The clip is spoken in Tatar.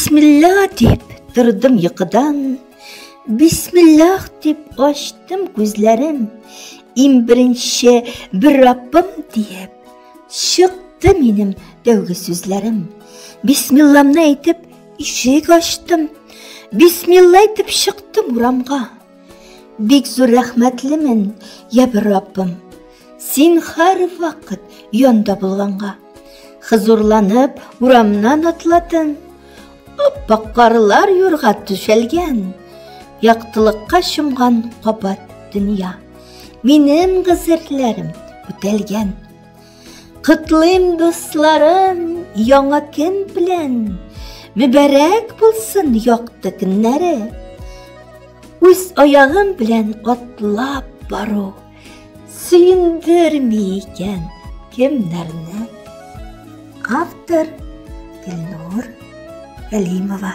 Бисмилла дип тордым йокыдан, Бисмиллах дип ачтым күзләрем. Иң беренче бер Раббым диеп, Чыкты минем тәүге сүзләрем. Бисмилламны әйтеп ишек ачтым. Бисмилла әйтеп чыктым урамга. Бик зур рәхмәтлемен, я бер Раббым. Син һәрвакыт янда булганга. Хозурланып урамнан атладым. Аппак карлар юрга түшәлгән. Яктылыкка чумган кабат дөнья. Минем гозерләрем үтәлгән. Котлыйм, дусларым, яңа көн белән. Мөбарәк булсын якты көннәре. Үз аягым белән атлап бару сөендерми икән кемнәрне? Автор Гөлнур Галимова.